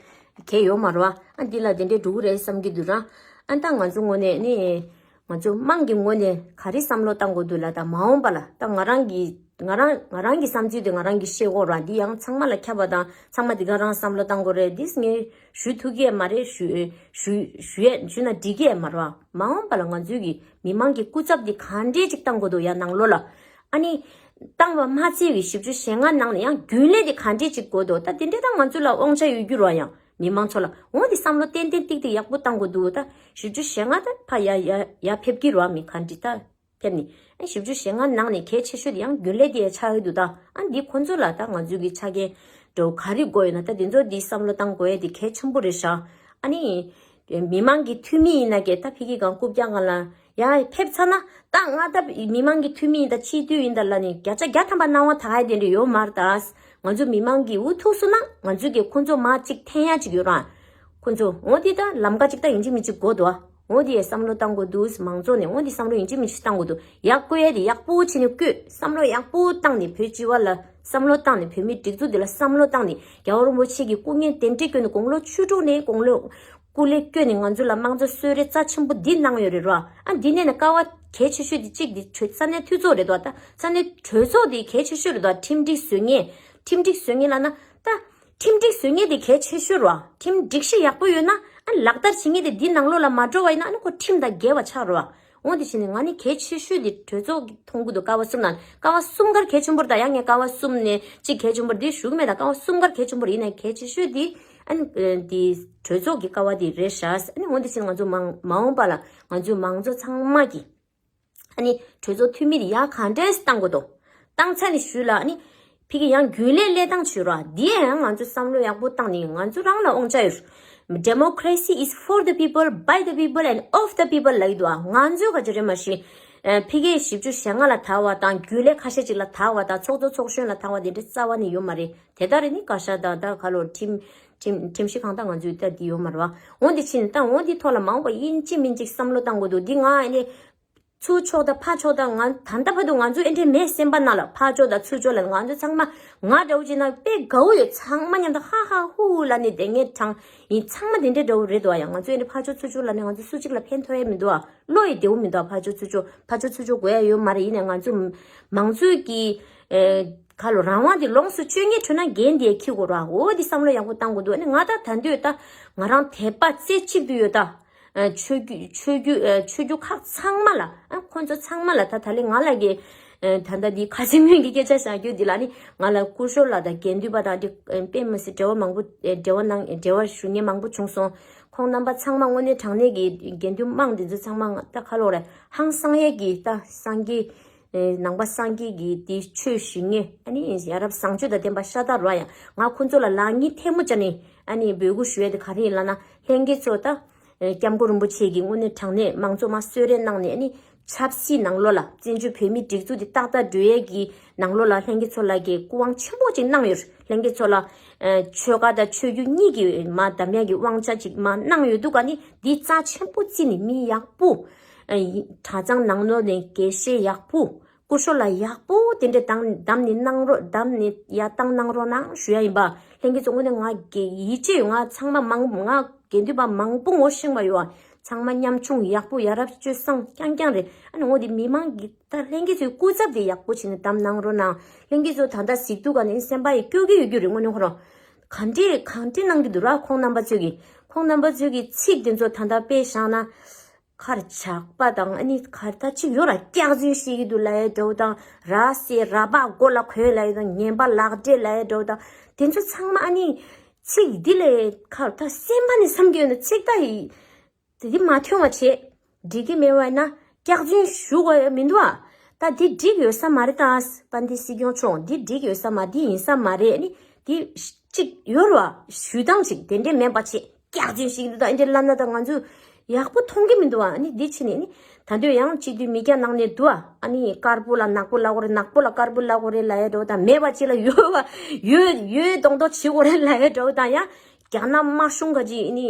གལ་ཡོད་མ་རེད་བ། ཨ་འདི་ལ་དེ་འདྲའི་འགྲོ་གི་རེད་བསམ་གྱི་འདུག་ར། ཨ་ད་ང་ཚོ་ངོས་ནས་ནི། ང་ཚོ་དམངས་ཀྱི་ངོས་ནས་ག་རེ་བསམ་བློ་བཏང་དགོས་འདུག་ལ་ད་མ་འོངས་པ་ལ་ད་ང་རང་གི་ང་རང་ང་རང་གི་བསམ་ཚུལ་དེ་ང་རང་གིས་བཤད་དགོས་ར། འདི་ཡང་ཚང་མ་ལ་ཁྱབ་པ་དང་ཚང་མ་འདི་ག་རང་བསམ་བློ་བཏང་དགོས་རེད། འདིས་ངས་ཞུ་ཐུབ་ཀྱི་ཡ་མ་རེད། ཞུ་ཞུ་ཞུ་ཡས་ཞུ་ན་འགྲིག་གི་ཡ་མ་རེད་བ། མ་འོངས་པ་ལ་ང་ཚོའི་གི་མི་མང་གི་སྐུ་ཚབ་འདི་ག་འདྲས་ཅིག་བཏང་དགོས་འདུག་ཡ་ནང་ལོགས་ལ་ཨ་ནི་བཏང་བ་མ་ཚད་པའི་བཞི་བཅུ་ཞེ་ལྔ་ནང་ནས་ཡང་རྒྱུན་ལས་འདི་ག་འདྲས་ཅིག་དགོས་འདུག་ད་དེ་འདྲས་ད་ང་ཚོ་ལ་དབང་ཆ་ཡོད་རྒྱུ་རེད་བ། ཡང་མི་མང་ཚོ་ལ་འོ་འདི་བསམ་བློ་ཏན་ཏན་ཏིག་ཏིག་ཡག་པོ་བཏང་དགོས་འདུག་ད་བཞི་བཅུ་ཞེ་ལྔ་ད་ཕ་ཡ་ཡ་ཡ་ཕེབས་ཀྱི་རེད་བ། མི་ག་འདྲི་ད། ཕེབས་ནི། ཨ་བཞི་བཅུ་ཞེ་ལྔ་ནང་ནས་གལ་ཆེ་ཤོས་དེ་ཡང་རྒྱུན་ལས་དེ་ཆགས་ཀྱི་འདུག་ད་ཨ་འདི་ཁོ་ཚོ་ལ་ད་ང་ཚོའི་གི་ཆ་རྐྱེན་འདྲ་བོ་ག་རེ་དགོས་ཡོད་ན་ད་དེ་ཚོ་འདི་བསམ་བློ་བཏང་དགོས་ཡ་དེ་གལ་ཆེན་པོ་རེད་ཤག་ཨ་ནི། མི་མང་གི་འཐུས་མི་ཡིན་ན་གི་ད་ཕ་གི་གང་རྐུབ་བཀྱག་སྒང་ལ་ཡ་ཕེབས་ཚར་ན་ད་ང་ད་མི་མང་གི་འཐུས་མི་ཡིན་ད་སྤྱི་འཐུས་ཡིན་ད་ལ་ནི་བརྒྱ་ཆ་བརྒྱ་ཐམ་པ་སྣང་བ་ད་ག་ཡ་དེ་འདྲ་ཡོད་མ་རེད་ད། ང་ཚོ་མི་མང་གི་འུ་ཐུག་སོང་ན་ང་ཚོ་གི་ཁོ་ཚོ་མ་གཅིག་འཐེན་ཡ་གཅིག་ཡོད་ར། ཁོ་ཚོ་འོ་དེ་ད་ལམ་ཀ་གཅིག་ད་ཡིན་གཅིག་མིན་གཅིག་དགོས་འདུག་ཨ། འོ་དེ་བསམ་བློ་བཏང་དགོས་འདུག་མང་ཚོགས་ནས་འོ་དེ་བསམ་བློ་ཡིན་གཅིག་མིན་གཅིག་བཏང་དགོས་འདུག་ཡར་བསྐོ་ཡ་དེ་ཡག་པོ་བྱས་ནས་བསྐོས། བསམ་བློ་ཡག་པོ་བཏང་ནས་བོད་སྤྱི་བ་ལ་བསམ་བློ་བཏང་ནས་བོད་མིའི་སྒྲིག་འཛུགས་དེ་ལ་བསམ་བློ་བཏང་ནས་རྒྱལ་བ་རིན་པོ་ཆེ་གི་སྐུ་ངལ་དེ་འདྲས་བསྐྱོན་ནས་དགུང་ལོ་བཅུ་དྲུག་ནས་དགུང་ལོ་ སྐུ་ལས་བསྐྱོན་ནས་ང་ཚོ་ལ་དམངས་གཙོ་གསོལ་རས་རྩ་ཆེན་པོ་འདི་གནང་ཡོད་རེད་རོ། ཨ་འདི་ནས་ནི་ཀ་བ་གལ་ཆེ་ཤོས་འདི་གཅིག་འདི་གྲོས་ས་གནས་འཐུས་ཚོགས་རེད་དོ། ད་ས་གནས་གྲོས་ཚོགས་འདི་གལ་ཆེ་ཤོས་རེད་དོ། ཁྲིམས་སྒྲིག་བཟོ་མཁན། ཁྲིམས་སྒྲིག་བཟོ་མཁན་ལབ་ན་ད་ཁྲིམས་སྒྲིག་བཟོ་མཁན་དེ་གལ་ཆེ་ཤོས་རེད་བ། ཁྲིམས་སྒྲིག་གཞི་ཡག་པོ་ཡོད་ན་ཨ་ལག་བསྟར་བྱེད་མཁན་དེ་འདི་ནང་ལོགས་ལ་མ་འགྲོ་བ་ཡིན་ན་ཨ་ནི་ཁོ་ཁྲིམས་དང་འགལ་བ་ཆགས་རེད་བ། འོ་དེ་བྱས་ནས་ང་ནི་གལ་ཆེ་ཤོས་དེ་གྲོས་ཚོགས་ཀྱི་མཐོང་གི་འདུག་ཀ་བ་གསུམ་ནང་ཀ་བ་གསུམ་ཀར་གལ་ཆེན་པོ་རེད། ད་ཡང་ངས་ཀ་བ་གསུམ་ནས་གཅིག་གལ་ཆེན་པོ་རེད་དེ་ཞུ་གི་མེད། ད་ཀ་བ་གསུམ་ཀར་གལ་ཆེན་པོ་རེད། ཡིན་ནའི་གལ་ཆེ་ཤོས་དེ་ཨ་ནི་དེ་གྲོས་ཚོགས་ཀྱི་ཀ་བ་དེ་རེད་ཤག་ཨ་ནི་འོ་དེ་བྱས་ནས་ང་ཚོ་མང་མ་འོངས་པ་ལ་ང་ཚོའི་མང་གཙོ་ཚང་མ་གི་ཨ་ནི་གྲོས་ཚོགས་འཐུས་མི་དེ་ཡར་ག་འདྲས་བཏང་དགོས་འདུག་བཏང་ཚར་ནས་ཞུས་ལ་ཨ་ནི་ཕ་གི་ཡང་རྒྱུན་ལས་ལས་སྟངས་བྱོས་རོགས། འདི་ཡང་ང་ཚོ་བསམ་བློ་ཡག་པོ་བཏང་ནས་ང་ཚོ་རང་ལ་དབང་ཆ་ཡོད། Democracy is for the people, by the people and of the people ལབ་ཀྱི་འདུག་ཨ་ང་ཚོའི་ག་ཅི་རེད་མ་གཞི་ཕ་གི་བཞི་བཅུ་ཞེ་ལྔ་ལ་དར་བ་དང་རྒྱུན་ལས་ཁ་ཤས་ཅིག་ལ་དར་བ་དང་ཚོགས་གཙོ་ཚོགས་གཞོན་ལ་དར་བ་དེ་འདྲ་རྩ་བ་ནས་ཡོད་མ་རེད། དེ་ལྟར་རེད་ནི་བཀའ་ཤག་དང་ད་ག་ལོ་ཁྲིམས་ཁྲིམས་ཁྲིམས་གཞི་གང་ལྟར་ང་ཚོའི་ལྟ་འདི་ཡོད་མ་རེད་བ། འོ་འདི་ཕྱིན་ད་འོ་འདི་ཐོག་ལ་མང་བ་ཡིན་གཅིག་མིན་གཅིག་བསམ་བློ་བཏང་དགོས་འདུག་འདི་ང་ཨ་ནི་ཚུར་ཕྱོགས་དང་ཕར་ཕྱོགས་དང་ང་ད་ལྟ་བར་དུ་ང་ཚོ་ཨེ་འདྲའི་མེད་སེམས་པ་ནང་ལ་ཕར་ཕྱོགས་དང་ཚུར་ཕྱོགས་ལ་ང་ཚོ་ཚང་མ་ང་འདྲ་བོ་ཅིག་ན་དཔེ་དགའ་བོ་ཡོད། ཚང་མ་མཉམ་དུ་ཧ་ཧ་ཧུ་ཧུ་ལ་ནི་བསྡད་ངེས་གྲང་ཡིན། ཚང་མ་དེ་འདྲའི་འདྲ་བོ་རེད་འདུག་ཨ། ཡང་ང་ཚོ་ཨེ་འདྲའི་ཕར་ཕྱོགས་ཚུར་ཕྱོགས་ལ་ནི་ང་ཚོ་སུ་གཅིག་ལ་ཕན་ཐོགས་ཡས་མི་འདུག་ཨ། བློ་ཡི་བདེ་བོ་མི་འདུག་ཨ། ཕར་ཕྱོགས་ཚུར་ཕྱོགས་ཕར་ཕྱོགས་ཚུར་ཕྱོགས་དགོས་ཡ་ཡོད་མ་རེད། ཡིན་ནའི་ང་ཚོ་མང་གཙོའི་གི་ཨེ་ཁ་ལོ་རང་དབང་དེ་ལོངས་སུ་སྤྱོད་ངེས་འཕྲོད་ན་འགན་དེ་འཁྱེར་དགོས་ར། འོ་དེ་བསམ་བློ་ཡག་པོ་བཏང་དགོས་འདུག་ཨ་ནི་ང་ད་ད་འདོད་ད་ང་རང་དད་པ་རྩེ་གཅིག་ཏུ་ཡོད་ད། ཨ་ཆོས་བརྒྱུད་ཆོས་བརྒྱུད་ཨ་ཆོས་བརྒྱུད་ཁག་ཚང་མ་ལ་ཨ་ཁོང་ཚོ་ཚང་མ་ལ་ད་ད་ལན་ང་ལ་གི་ཨ་ད་ལྟ་འདི་ཁ་སང་སྔོན་གྱི་སྐད་ཆ་བཤད་རྒྱུ་འདི་ལ་ནི་ང་ལ་སྐུ་ཞབས་ལགས་དང་དགེ་འདུན་པ་དང་འདི་ཨ་དཔེ་མི་སྲིད་འབྲེལ་བ་མང་པོ་ཨ་འབྲེལ་བ་གནང་འབྲེལ་བ་ཞུ་མཁན་མང་པོ་བྱུང་སོང་། ཁོང་རྣམ་པ་ཚང་མ་དངོས་གནས་དྲང་གནས་ཀྱི་དགེ་འདུན་དམངས་འདི་ཚོ་ཚང་མ་ད་ཁ་ལོ་རེ་ཧང་སང་ཡས་ཀྱི་ད་སངས་རྒྱས་ཨ་ནང་པ་སངས་རྒྱས་ཀྱི་འདི་ཆོས་ཞུ་མཁན་ཨ་ནི་ཡ་རབས་བཟང་སྤྱོད་དང་ལྡན་པ་ཤ་སྟག་རོ་ཡ། ང་ཁོང་ཚོ་ལ་ལག་གཉིས་ཐལ་མོ་སྦྱར་ནས་ཨ་ནི་འབོད་སྐུལ་ཞུ་ཡས་དེ་ག་རེ་ཡིན་ལབ་ན་ལྷན་རྒྱས་ཚོ་ད། སྐྱབས་མགོན་རིན་པོ་ཆེ་གིས་དངོས་གནས་དྲང་གནས་མང་གཙོ་མ་གསོལ་རས་གནང་ནས་ཨ་ནི་ཆབ་སྲིད་ནང་ལོགས་ལ་བཙན་བྱོལ་བོད་མིའི་སྒྲིག་འཛུགས་འདི་ཏག་ཏག་འགྲོ་ཡས་ཀྱི་ནང་ལོགས་ལ་ལྷན་རྒྱས་ཚོ་ལ་གི་སྐུ་དབང་ཆེན་པོ་ཅིག་གནང་ཡོད། ལྷན་རྒྱས་ཚོ་ལ་ཆོལ་ཁ་དང་ཆོས་བརྒྱུད་གཉིས་ཀྱི་མ་འདམ་ཡས་ཀྱི་དབང་ཆ་ཅིག་མ་གནང་ཡོད་འདུག་ག་ནི་འདི་རྩ་ཆེན་པོ་བརྩིས་ནས་མི་ཡག་པོ་གྲྭ་ཚང་ནང་ལོགས་ནས་དགེ་བཤེས་ཡག་པོ། སྐུ་ཞབས་ལགས་ཡག་པོ་དེ་འདྲ་བདམས་བདམས་ནས་གནང་རོགས་བདམས་ནས་ཡར་བཏང་གནང་རོགས་གནང་ཞུ་ཡ་ཡིན་པ། ལྷན་རྒྱས་ཚོ་དངོས་གནས་ང་དགེ་ཡིད་ཆེས་ཡོད། ང་ཚང་མ་མང་ང་དགེ་འདུན་པ་མང་པོ་ངོ་ཤེས་པ་ཡོད། ཚང་མ་ཉམ་ཆུང་ཡག་པོ་ཡ་རབས་སྤྱོད་བཟང་རྐྱང་རྐྱང་རེད། ཨ་ནི་འོ་དེ་མི་མང་གི་ད་ལྷན་རྒྱས་ཚོའི་སྐུ་ཚབ་དེ་ཡག་པོ་བྱས་ནས་བདམས་གནང་རོགས་གནང་། ལྷན་རྒྱས་ཚོ་ད་ལྟ་གཟིགས་འདུག་ག་ནི་སེམས་པ་ཡི་སྐྱོ་གི་ཡོད་རྒྱུ་རེད། དངོས་གནས་ཁོ་རང་གང་འདྲས་གང་འདྲས་གནང་གི་འདུག་ར། ཁོང་རྣམ་པ་ཚོས་ཀྱི་ཁོང་རྣམ་པ་ཚོས་ཀྱི་ཚིག་དེ་ཚོ་ད་ལྟ་དཔེ་བཞག་ན། ཁར་ཇག་པ་དང་ཨ་ནི་ཁར་ད་ཅིག་ཡོད་ར་སྐྱག་རྫུན་བཤད་ཀྱི་འདུག་ལབ་ཡ་འདྲ་བོ་དང་ར་སེ་ར་བག་མགོ་ལ་གོན་ལབ་ཡ་དང་ངན་པ་ལག་འབྲེལ་ལབ་ཡ་འདྲ་བོ་དང་དེ་ཚོ་ཚང་མ་ཨ་ནི་ཚིག་འདི་ལས་ཁར་ད་སེམས་པ་ནས་བསམ་གྱི་ཡོད་ན་ཚིག་ད་ཡི་དེ་འདི་མ་ཐོན་བ་བྱེད་འགྲིག་གི་མེད་བ་ཡིན་ན་སྐྱག་རྫུན་ཞུ་དགོས་ཡ་མི་འདུག་ཨ། ད་འདི་འགྲིག་ཡོད་ས་མ་རེད་ད། པ་འདི་སྲིད་སྐྱོང་མཆོག་འདི་འགྲིག་ཡོད་ས་མ་འདི་ཡིན་ས་མ་རེད་ཨ་ནི་འདི་གཅིག་ཡོད་ར་བ་ཞུ་སྟངས་ཅིག་དེ་འདྲས་མེད་པ་བྱེད། སྐྱག་རྫུན་ཞིག་འདུག་ད་འདི་ལབ་ན་ད་ང་ཚོས་ཡག་པོ་མཐོང་གི་མི་འདུག་ཨ་ནི་འདི་ཕྱིན་ནས་ནི་ད་དུང་ཡང་སྤྱི་འཐུས་མི་སྐྱ་ནང་ནས་འདུག་ཨ། ཨ་ནི་དཀར་པོ་ལ་ནག་པོ་ལབ་དགོས་རེད། ནག་པོ་ལ་དཀར་པོ་ལབ་དགོས་རེད་ལབ་ཡ་འདྲ་བོ་དང་མེད་པ་ཅིག་ལ་ཡོད་པ་ཡོད་ཡོད་མདོག་མདོག་བྱེད་དགོས་རེད་ལབ་ཡ་འདྲ་བོ་དང་ཡང་རྒྱ་ནག་དམར་གཞུང་ག་ཅིག་ནི་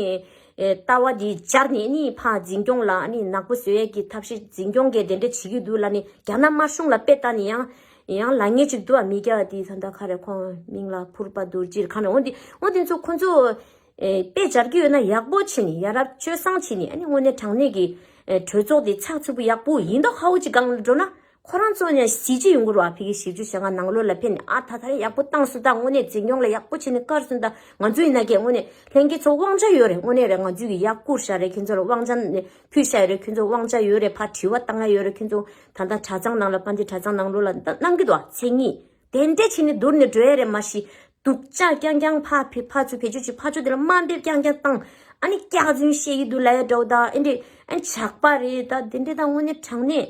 ལྟ་བ་འདི་སྦྱར་ནས་ནི་ཕར་འཛིན་སྐྱོང་ལ་ནི་ནག་པོ་བཟོ་ཡས་ཀྱི་ཐབས་ཤེས་འཛིན་སྐྱོང་གིས་དེ་འདྲ་བྱེད་ཀྱི་འདུག་ལབ་ནི་རྒྱ་ནག་དམར་གཞུང་ལ་དཔེ་ལྟ་ནི་ཡང་ཡང་ལབ་མཁན་ཅིག་འདུག་ཨ། མི་སྐྱ་དེ་ད་ལྟ་ག་རེ་ཁོང་མིང་ལ་ཕུར་པ་རྡོ་རྗེ་གང་རེད། འོ་འདི་འོ་འདི་ཚོ་ཁོང་ཚོ། ཨེ་དཔེ་སྦྱར་གྱི་ཡོད་ན་ཡག་པོ་བྱས་ནས་ཡ་རབས་སྤྱོད་བཟང་བྱས་ནས་ཨ་ནི་དངོས་གནས་དྲང་གནས་ཀྱི་ཨེ་གྲོས་ཚོགས་དེ་ཚགས་ཚུད་པོ་ཡག་པོ་ཡིན་མདོག་ཁ་པོ་ཅིག་སྒང་ལ་འགྲོ་ན་ཁོ་རང་ཚོ་ནས་གཟི་བརྗིད་ཡོང་གི་རེད་བ། ཕ་གི་བཞི་བཅུ་ཞེ་ལྔ་ནང་ལོགས་ལ་ཕེབས་ནས་ཨ་ད་ད་ཡག་པོ་བཏང་སོང་ད། དངོས་གནས་འཛིན་སྐྱོང་ལ་ཡག་པོ་བྱས་ནས་བཀར་སོང་ད། ང་ཚོ་ཡིན་ན་ཀྱེ་དངོས་གནས་ལྷན་རྒྱས་ཚོ་དབང་ཆ་ཡོད་རེད། དངོས་གནས་རེད། ང་ཚོས་ཀྱི་ཡག་བསྐུར་བཞག་རེད། ཁྱེད་ཚོ་ལ་དབང་ཆ་ནས་ཕུལ་བཞག་ཡོད་རེད། ཁྱེད་ཚོ་དབང་ཆ་ཡོད་རེད། ཕར་དྲི་བ་བཏང་ཡ་ཡོད་རེད། ཁྱེད་ཚོ་ད་ལྟ་གྲྭ་ཚང་ནང་ལ་དཔལ་ལྡན་གྲྭ་ཚང་ནང་ལོགས་ལ་ད་གནང་གི་འདུག་བ། མཚན་ཉིད། དེ་འདྲས་བྱས་ནས་བསྡུར་ནས་འགྲོ་ཡ་རེད་མ་གཞི། སྡུག་ཅག་རྐྱང་རྐྱང་ཕ་ཕི་ཕ་ཚུ་བེད་སྤྱོད་བྱེད། ཕ་ཚུ་དེ་ལ་དམའ་འབེབས་རྐྱང་རྐྱང་བཏང་། ཨ་ནི་སྐྱག་རྫུན་བཤད་ཀྱི་འདུག་ལབ་ཡ་འདྲ་བོ་དང་ཨེ་འདྲས་ཨ་ནི་ཇག་པ་རེད། ད་དེ་འདྲས་ད་དངོས་གནས་དྲང་གནས་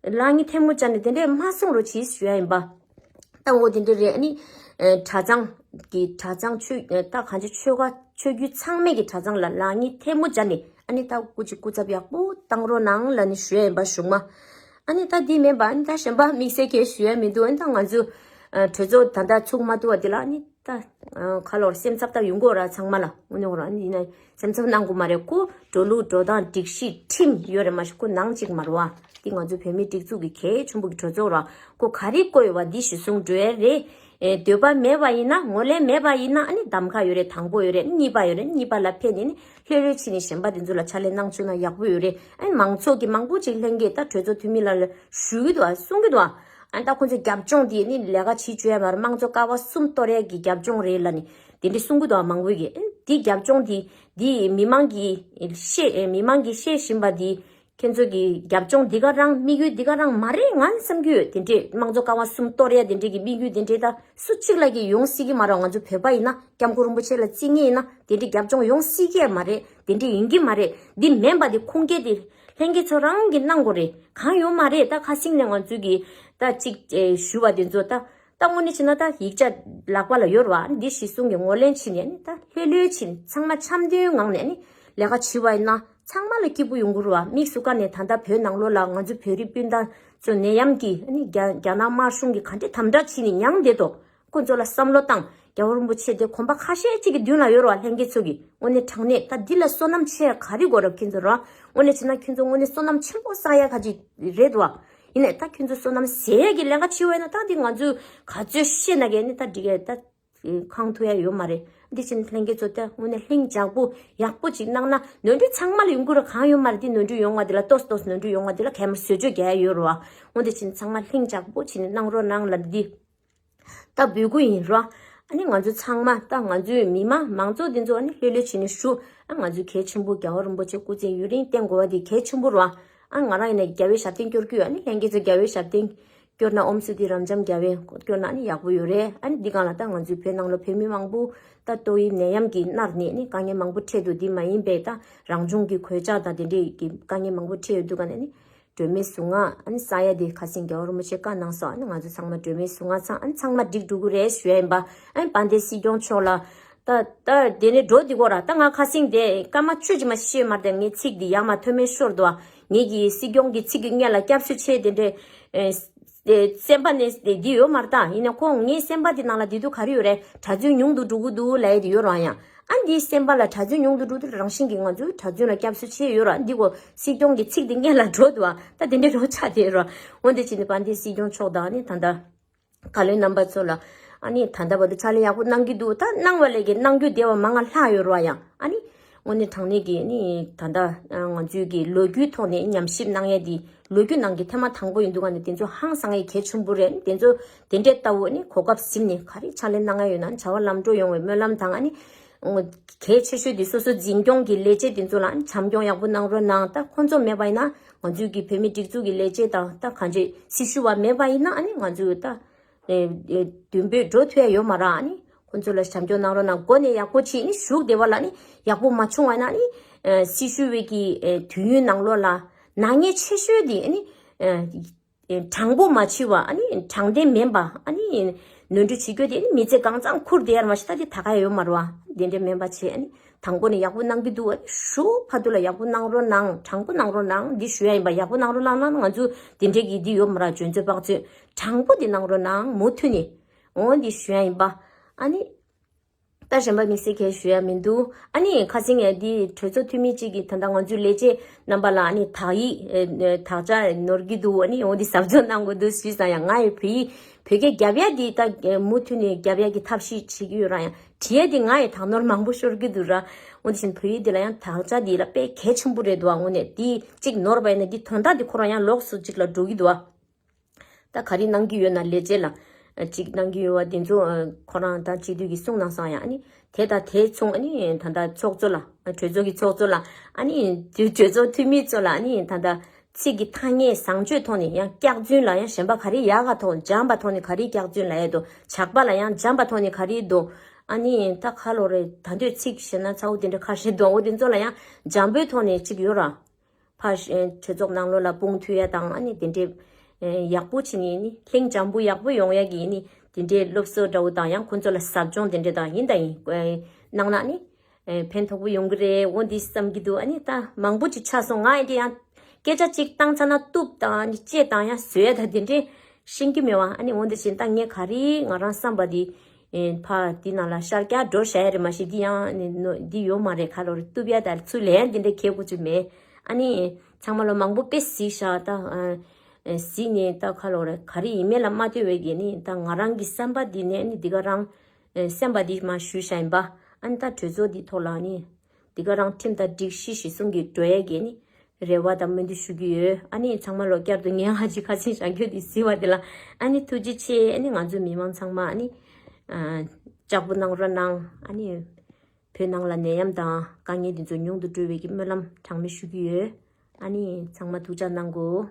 ལག་གཉིས་ཐལ་མོ་སྦྱར་ནས་དེ་འདྲས་མ་གསུང་རོགས་གྱིས་ཞུ་ཡ་ཡིན་པ། ད་འོ་དེ་འདྲས་རེད། ཨ་ནི་ཨེ་གྲྭ་ཚང་གི་གྲྭ་ཚང་ཆོས་ཨེ་ད་གང་ཅི་ཆོལ་ཁ་ཆོས་བརྒྱུད་ཚང་མས་ཀྱི་གྲྭ་ཚང་ལ་ལག་གཉིས་ཐལ་མོ་སྦྱར་ནས། ཨ་ནི་ད་སྐུ་མཁྱེན་སྐུ་ཚབ་ཡག་པོ་བཏང་རོགས་གནང་ལབ་ནས་ཞུ་ཡ་ཡིན་པ་གཞུག་མ། ཨ་ནི་ད་འདི་མིན་པ་ཨ་ནི་ད་གཞན་པ་དམིགས་བསལ་གྱི་ཞུ་ཡ་མི་འདུག་ཨ་ནི་ད་ང་ཚོ་ཨ་གྲོས་ཚོགས་ད་ལྟ་ཚུགས་མ་ཐུབ་པ་འདི་ལ་ཨ་ནི་ད་ཨ་ག་ལོར་སེམས་འཚབ་ད་ཡོང་གི་ཡོད་ར། ཚང་མ་ལ་དངོས་གནས་ཁོ་རང་ཨ་ནི་ཡིན་ན་སེམས་འཚབ་གནང་དགོས་མ་རེད། ཁོ་འགྲོ་ལུགས་འགྲོ་སྟངས་སྒྲིག་གཞི་ཁྲིམས་ཡོད་རེད་མ་གཞི་ཁོ་ནང་གཅིག་མ་རེད་བ། འདི་ང་ཚོ་བོད་མིའི་སྒྲིག་འཛུགས་ཀྱི་གལ་ཆེན་པོ་གི་གྲོས་ཚོགས་ར། ཁོ་ག་རེ་བསྐོས་ཡོད་པ་འདི་གཞི་བཟུང་འགྲོ་ཡ་རེད། ཨེ་འདོད་པ་མེད་པ་ཡིན་ན། ངོས་ལེན་མེད་པ་ཡིན་ན། ཨ་ནི་གདམ་ག་ཡོད་རེད། དང་པོ་ཡོད་རེད། གཉིས་པ་ཡོད་རེད། གཉིས་པ་ལ་ཕེབས་ནས་ནི་ལྷོད་ལྷོད་བྱས་ནས་གཞན་པ་དེ་ཚོ་ལ་ཕྱག་ལས་གནང་བཅུག་ན་ཡག་པོ་ཡོད་རེད། ཨ་ནི་མང་ཚོགས་ཀྱི་མང་པོ་ཅིག་ལྷན་རྒྱས་ད་གྲོས་ཚོགས་འཐུས་མི་ལ་ལ་ཞུ་གི་འདུག་ཨ། གསུང་གི་འདུག་ཨ། ཨ་ནི་ད་ཁོང་ཚོའི་རྒྱབ་ལྗོངས་དེ་ནི་ལས་ཀ་བྱེད་བཅུག་ཡ་མ་རེད། དམངས་གཙོ་ཀ་བ་གསུམ་གཏོར་ཡ་གི་རྒྱབ་ལྗོངས་རེད་ལབ་ནི་དེ་འདྲའི་གསུང་གི་འདུག་ཨ། མང་པོ་གིས། ཨ་ནི་དེ་རྒྱབ་ལྗོངས་དེ་དེ་མི་མང་གིས་བཤད། མི་མང་གིས་བཤད་བཞིན་པ་དེ། ཁྱེད་ཚོ་གི་རྒྱབ་ལྗོངས་འདི་ག་རང་། དམིགས་ཡུལ་འདི་ག་རང་མ་རེད་ང་བསམ་གྱི་ཡོད། དེ་འདྲས་དམངས་གཙོ་ཀ་བ་གསུམ་གཏོར་ཡ་དེ་འདྲས་ཀྱི་དམིགས་ཡུལ་དེ་འདྲས་ད་སུ་གཅིག་ལ་གི་ཡོང་སྲིད་ཀྱི་མ་རེད། ང་ཚོ་བོད་པ་ཡིན་ན། སྐྱབས་མགོན་རིན་པོ་ཆེ་ལ་བརྩི་མཁན་ཡིན་ན་དེ་འདྲས་རྒྱབ་ལྗོངས་ཡོང་སྲིད་ཀྱི་མ་རེད། དེ་འདྲས་ཡིན་གྱི་མ་རེད། འདི་མིན་པ་དེ་ཁུངས་སྐྱེལ་དེ་ལྷན་རྒྱས་ཚོ་རང་གིས་གནང་དགོས་རེད། གང་ཡོད་མ་རེད། ད་ཁ་སེང་ནས་ང་ཚོ་གི་ད་གཅིག་ཨེ་ཞུ་བ་དེ་ཚོ་ད། ད་དངོས་གནས་བྱས་ན་ད་ཡིག་ཆ་ལག་པ་ལ་ཡོད་རེད་བ། འདི་གཞི་བཟུང་གི་ངོས་ལེན་བྱས་ནས་ནི་ད་ལྷོད་ལྷོད་བྱས་ནས་ཚང་མ་འཆམ་མཐུན་ངང་ནས་ནི་ལས་ཀ་བྱེད་པ་ཡིན་ན་ཚང་མ་ལ་སྐྱིད་པོ་ཡོང་གི་རེད་བ། དམིགས་སུ་བཀར་ནས་ད་ལྟ་བོད་ནང་ལོགས་ལ་ང་ཚོ་བོད་རིགས་སྤུན་ཟླ་ཚོ་ནད་ཡམས་ཀྱིས་ནི་རྒྱ་རྒྱ་ནག་དམར་གཞུང་གིས་ག་འདྲས་དམ་དྲག་བྱས་ནས་མྱངས་བསྡད་དོ། ཁོ་ཚོ་ལ་བསམ་བློ་བཏང་། རྒྱལ་བ་རིན་པོ་ཆེ་དེ་གོམ་པ་ཁ་ཤས་ཅིག་གི་མདུན་ལ་ཡོད་རེད་བ། ལྷན་རྒྱས་ཚོ་གིས་དངོས་གནས་དྲང་གནས་ད་འདི་ལ་བསོད་ནམས་ཆེ་ག་རེ་དགོས་རེད། ཁྱེད་ཚོ་ར་དངོས་གནས་བྱས་ན་ཁྱེད་ཚོ་དངོས་གནས་བསོད་ནམས་ཆེན་པོ་བསགས་ཡ་ག་ཅིག་རེད་བ། ཡིན་ནའི་ད་ཁྱོད་ཚོ་བསོད་ནམས་ཟད་ཡས་ཀྱི་ལས་ཀ་བྱེད་པ་ཡིན་ན་ད་འདི་ང་ཚོས་ག་ཚོད་བཤད་ན་གས་ནི་ད་འགྲིག་གས་ད་ཁང་ཐུག་ཡ་ཡོད་མ་རེད། འདི་ཕྱིན་ལྷན་རྒྱས་ཚོ་ད་དངོས་གནས་ལྷིང་འཇགས་པོ་ཡག་པོ་ཅིག་གནང་ན་ནོར་འཁྲུལ་ཚང་མ་ལ་ཡོང་གི་རེད། གང་ཡོད་མ་རེད། འདི་ནོར་འཁྲུལ་ཡོང་བ་འདི་ལ་ཏོག་ཙམ་ཏོག་ཙམ་ནོར་འཁྲུལ་ཡོང་བ་འདི་ལ་གས་མར་བཟོ་བཅོས་རྒྱག་ཡ་ཡོད་རེད་བ། འོན་ཏེ་ཕྱིན་ཚང་མ་ལྷིང་འཇགས་པོ་ཕྱིན་གནང་རོགས་གནང་ལབ་འདི། ད་འབོད་སྐུལ་ཡིན་རོ། ཨ་ནི་ང་ཚོ་ཚང་མ་ད་ང་ཚོའི་མི་མང་མང་ཚོགས་འདི་ཚོ་ཨ་ནི་ལྷོད་ལྷོད་བྱས་ནས་བཞུགས། ཨ་ང་ཚོའི་གལ་ཆེན་པོ་རྒྱལ་བ་རིན་པོ་ཆེ་སྐུ་ཚེ་ཡུན་རིང་བརྟན་དགོས་པ་དེ་གལ་ཆེན་པོ་རོ། ཨ་ང་རང་ཡིན་ན་རྒྱལ་བའི་ཞབས་བརྟན་སྐྱོར་གྱི་ཡོད། ཨ་ནི་ལྷན་རྒྱས་ཚོ་རྒྱལ་བའི་ཞབས་བརྟན་སྐྱོར་ན་ཨོཾ་སྭསྟི་རབ་འབྱམས་རྒྱལ་བས་སྐྱོར་ན་ཨ་ནི་ཡག་པོ་ཡོད་རེད། ཨ་ནི་འདི་སྒང་ལ་ད་ང་ཚོའི་བོད་ནང་ལ་བོད་མི་མང་པོ་ད་ཏོག་དབྱིབས་ནད་ཡམས་ཀྱིས་མནར་ནས་ནི་དཀའ་ངལ་མང་པོ་འཕྲད་འདུག་འདི་མ་ཡིན་པའི་ད་རང་བྱུང་གི་གོད་ཆག་དང་དེ་འདྲའི་གི་དཀའ་ངལ་མང་པོ་འཕྲད་ཡོད་འདུག་ག་ནས་ནི། སྒྲོལ་མའི་གཟུངས་སྔགས་ཨ་ནི་བསགས་ཡ་དེ་ཁ་སང་རྒྱལ་བ་རིན་པོ་ཆེ་བཀའ་གནང་སོང་། ཨ་ནི་ང་ཚོ་ཚང་མ་སྒྲོལ་མའི་གཟུངས་སྔགས་བསགས། ཨ་ནི་ཚང་མ་འགྲིག་འགྲོ་གི་རེད་ཞུ་ཡ་ཡིན་པ། ཨ་ནི་དཔལ་ལྡན་སྲིད་སྐྱོང་མཆོག་ལ་ད་ད་དེ་ནས་འགྲོ་འདི་གོ་ར། ད་ང་ཁ་སང་དེ་སྐར་མ་བཅུ་ཅིག་མ་ཤེས་མ་རེད། ངའི་ཚིག་འདི་ཡར་མར་མཐོ་དམན་ཤོར་འདུག་ངེད་ཀྱི་སྲིད་སྐྱོང་གི་ཚིག་གི་སྔོན་ལ་སྐྱབས་སུ་མཆི་དེ་འདྲའི་ཨེ་སེམས་པ་ནས་འདི་ཡོད་མ་རེད། ད་ཡིན་ན་ཁོང་ངའི་སེམས་པ་འདི་ནང་ལ་འདི་དུས་ག་རེ་ཡོད་རེད། གྲྭ་བཙུན་ཉུང་དུ་འགྲོ་གི་འདུག་ལབ་ཡ་དེ་ཡོད་རང་ཡང་། ཨ་འདིའི་སེམས་པ་ལ་གྲྭ་བཙུན་ཉུང་དུ་འགྲོ་དུས་རང་བཞིན་གྱིས་ང་ཚོས་གྲྭ་བཙུན་ལ་སྐྱབས་སུ་མཆི་ཡོད་ར། འདི་གོ་སྲིད་སྐྱོང་གི་ཚིག་འདི་སྔོན་ལ་འགྲོ་འདུག་ཨ། ད་དེ་འདྲའི་རོགས་ཆགས་བསྡད་ར། འོན་ཏེ་ཕྱིན་ནི་དཔལ་ལྡན་སྲིད་སྐྱོང་མཆོག་དང་ནི་ད་ལྟ་བཀའ་བློན་རྣམ་པ་ཚོ་ལ་ཨ་ནི་ད་ལྟ་བར་དུ་ཕྱག་ལས་ཡག་པོ་གནང་གི་འདུག་ད་གནང་བ་ལས་ཀྱི་གནང་རྒྱུ་བདེ་བ་མང་ང་ལྷག་ཡོད་ར་ཡང་། ཨ་ནི་དངོས་གནས་དྲང་གནས་ཀྱི་ནི་ད་ལྟ་ང་ཚོའི་གི་ལོ་རྒྱུས་ཐོག་ནས་ཉམས་ཞིབ་གནང་ཡས་འདི། ལོ་རྒྱུས་ནང་གི་ཐེངས་མ་དང་པོ་ཡིན་འདུག་ག་ནི་དེ་ཚོ་ཧང་སང་ཡས་གལ་ཆེན་པོ་རེད། དེ་ཚོ་དེ་འདྲའི་ལྟ་བུ་ནི་གོ་སྐབས་ཟིན་ནས་ག་རེ་ཕྱག་ལས་གནང་ཡ་ཡོད་ན་བྱ་བ་ལམ་འགྲོ་ཡོང་བའི་སྨོན་ལམ་དང་། ཨ་ནི་གལ་ཆེ་ཤོས་དེ་སོ་སོ་འཛིན་སྐྱོང་གི་ལས་བྱེད་དེ་ཚོ་ལ་ཨ་ནི་བྱམས་སྐྱོང་ཡག་པོ་གནང་རོགས་གནང་། ད་ཁོང་ཚོ་མེད་པ་ཡིན་ན་ང་ཚོའི་གི་བོད་མི་སྒྲིག་འཛུགས་ཀྱི་ལས་བྱེད་དང་ད་གང་ཅི་སྲི་ཞུ་བ་མེད་པ་ཡིན་ན་ཨ་ནི་ང་ཚོས་ད་ཨེ་ཨེ་མདུན་སྤོས་འགྲོ་ཐུབ་ཡ་ཡོད་མ་རེད། ཨ་ནི་ཁོང་ཚོ་ལ་བྱམས་སྐྱོང་གནང་རོགས་གནང་། འགོ་ནས་ཡག་པོ་བྱས་ནི་བཞུགས་བསྡད་པ་ལ་ནི་ཡག་པོ་མ་བྱུང་བ་ཡིན་ན་ནི་ཨེ་སྲི་ཞུ་བའི་གི་ཨེ་དུས་ཡུན་ནང་ལོགས་ལ་ནག་ཉེས་ཆེ་ཤོས་དེ་ནི་ཨེ་ཨེ་དྲང་པོ་མ་བྱས་པ། ཨ་ནི་དྲང་བདེན་མིན་པ། ཨ་ནི་ནོར་འཁྲུལ་བྱེད་རྒྱུ་དེ་ནི་མི་ཚེ་གང་ཚང་ཁུར་བསྡད་ཡ་མ་གཞི་ད་དེ་ད་ག་ཡ་ཡོད་མ་རེད་བ། དེ་འདྲ་མིན་པ་བྱས། ཨ་ནི་དང་པོ་ནས་ཡག་པོ་གནང་གི་འདུག་ཨ་ནི་ཞུ་བར་དུ་ལ་ཡག་པོ་གནང་རོགས་གནང་། དྲང་པོ་གནང་རོགས་གནང་འདི་ཞུ་ཡ་ཡིན་པ། ཡག་པོ་གནང་རོགས་གནང་ན་ང་ཚོ་དེ་འདྲའི་གི་འདི་ཡོད་མ་རེད། འཇོན་ཚོད་དཔག་ཚོད་དྲང་པོ་དེ་གནང་རོགས་གནང་། མུ་མཐུད་ནས་འོ་འདི་ཞུ་ཡ་ཡིན་པ། ཨ་ནི། ད་གཞན་པ་དམིགས་བསལ་གང་ཞུ་ཡ་མི་འདུག་ཨ་ནི་ཁ་སང་ངས་འདི་གྲོས་ཚོགས་འཐུས་མི་གཅིག་གིས་ད་ལྟ་ང་ཚོའི་ལས་བྱེད་རྣམ་པ་ལ་ཨ་ནི་དག་ཡིག་ཨེ་ཨེ་དག་ཆ་ནོར་གྱི་འདུག་ཨ་ནི་འོ་འདི་གཟབ་གཟབ་གནང་དགོས་འདུག་ཞུས་ཙང་ཡང་། ང་ཡི་བོད་ཡིག་བོད་སྐད་རྒྱབ་ཡ་འདི་ད་ཨེ་མུ་མཐུད་ནས་རྒྱབ་ཡ་གི་ཐབས་ཤེས་བྱེད་ཀྱི་ཡོད་ར། ཡང་བྲིས་ཡ་འདི་ང་ཡི་དག་ནོར་མང་པོ་ཤོར་གྱི་འདུག་ར། འོ་འདི་བཞིན་བོད་ཡིག་འདི་ལ་ཡང་དག་ཆ་འདི་ལ་དཔེ་གལ་ཆེན་པོ་རེད་འདུག་ཨ་དངོས་གནས་འདི་གཅིག་ནོར་བ་ཡིན་ན་འདི་དོན་དག་འདི་ཁོ་རང་ཡང་ལོགས་སུ་གཅིག་ལ་འགྲོ་གི་འདུག་ཨ། ད་ག་རེ་གནང་གི་ཡོད་ན་ལས་བྱེད་ལ་ཅིག་གནང་གི་ཡོད་པ་དེ་ཚོ་ཁོ་རང་ད་སྤྱི་འཐུས་ཀྱིས་གསུངས་གནང་སོང་ཡ། ཨ་ནི་དེ་དང་དེ་མཚུངས་ཨ་ནི་ད་ལྟ་ཚོགས་གཙོ་ལ་གྲོས་ཚོགས་ཀྱི་ཚོགས་གཙོ་ལ་ཨ་ནི་དེ་གྲོས་ཚོགས་འཐུས་མི་ཚོ་ལ་ཨ་ནི་ད་ལྟ་ཚིག་གི་ཐ་སྙད་བཟང་སྤྱོད་ཐོག་ནས་ཡང་སྐྱག་རྫུན་ལ་ཡང་གཞན་པ་ག་རེ་ཡག་ག་ཐོག་འཇམ་པ་ཐོག་ནས་ག་རེ་སྐྱག་རྫུན་ལ་ཡ་དོ། ཇག་པ་ལ་ཡང་འཇམ་པ་ཐོག་ནས་ག་རེ་དོ། ཨ་ནི་ད་ཁ་ལོ་རེ་ད་འདོད་ཚིག་བཤད་ན་ཚ་བོ་དེ་འདྲ་ཁ་ཤས་འདུག་འོ་དེ་ཚོ་ལ་ཡང་འཇམ་པོའི་ཐོག་ནས་ཅིག་ཡོད་ར། ཕར་གྲོས་ཚོགས་ནང་ལོགས་ལ་སྤུངས་ཐུབ་ཡ་དང་ཨ་ནི་དེ་འདྲའི་ཡག་པོ་བྱས་ནས་ནི་ལྷིང་འཇམ་པོ་ཡག་པོ་ཡོང་ཡ་གི་ནི་དེ་འདྲའི་སློབ་གསོ་འདྲ་བོ་དང་ཡང་ཁོང་ཚོ་ལ་ཟབ་སྦྱོང་དེ་འདྲ་དང་ཡིན་དང་ཡིན་གནང་ན་ནི་ཕན་ཐོགས་པོ་ཡོང་གི་རེད། འོ་འདི་བསམ་གྱི་འདུག་ཨ་ནི་ད་མང་པོ་ཅིག་ཆགས་སོང་། ང་ཡི་དེ་ཡང་སྐད་ཆ་ཅིག་བཏང་ཚར་ན་གཏུབ་དང་ཨ་ནི་བཅད་དང་ཡང་བཟོ་ཡ་ད་དེ་འདྲའི་ཤེས་ཀྱི་མེད་བ། ཨ་ནི་འོ་འདི་བཞིན་ད་ངས་ག་རེ་ང་རང་བསམ་པ་འདི། ཨེ་ཕ་འདི་ནང་ལ་ཤར་རྒྱག་འགྲོ་བྱ་ཡ་རེད། མ་གཞི་འདི་ཡང་ནི་ནོ་འདི་ཡོད་མ་རེད། ཁ་ལོ་རེ་གཏུབ་ཡ་དང་ཚུར་ལེན་འདི་འདྲ་གལ་དགོས་ཚུལ་མེད། ཨ་ནི་ཚང་མ་ལོ་མང་པོ་དཔེ་གཟིགས་ཤག་ད་ཨ་ གཟིགས་ནས་ད་ཁ་ལོ་རེ་ག་རེ་ཡིན་མེད་ལ་མ་ལྟོས་པའི་གི་ནི་ད་ང་རང་གི་བསམ་པ་འདི་ནས་ནི་འདི་ག་རང་སེམས་པ་འདི་མ་ཞུ་ཤ་ཡིན་པ། ཨ་ནི་ད་གྲོས་ཚོགས་འདི་ཐོག་ལ་ནི་འདི་ག་རང་ཁྲིམས་དང་སྒྲིག་གཞི་གཞི་བཟུང་གི་འགྲོ་ཡས་གི་ནི་རེ་བ་དང་སྨོན་འདུན་ཞུ་གི་ཡོད། ཨ་ནི་ཚང་མ་ལོ་བསྐྱར་དུ་ངས་ཧ་ཅི་ཁ་སེང་བཞག་རྒྱུ་འདི་གཟིགས་པ་འདི་ལ་ཨ་ནི་ཐུགས་རྗེ་ཆེ། ཨ་ནི་ང་ཚོ་མི་མང་ཚང་མ་ཨ་ནི་ལྕགས་པོ་གནང་རོགས་གནང་། ཨ་ནི་བོད་ནང་ལ་ནད་ཡམས་དང་དཀའ་ངལ་འདི་ཚོ་ཉུང་དུ་འགྲོ་བའི་གི་སྨོན་ལམ་གྲངས་མེད་ཞུ་གི་ཡོད། ཨ་ནི་ཚང་མ་ཐུགས་ཅག་གནང་གོ།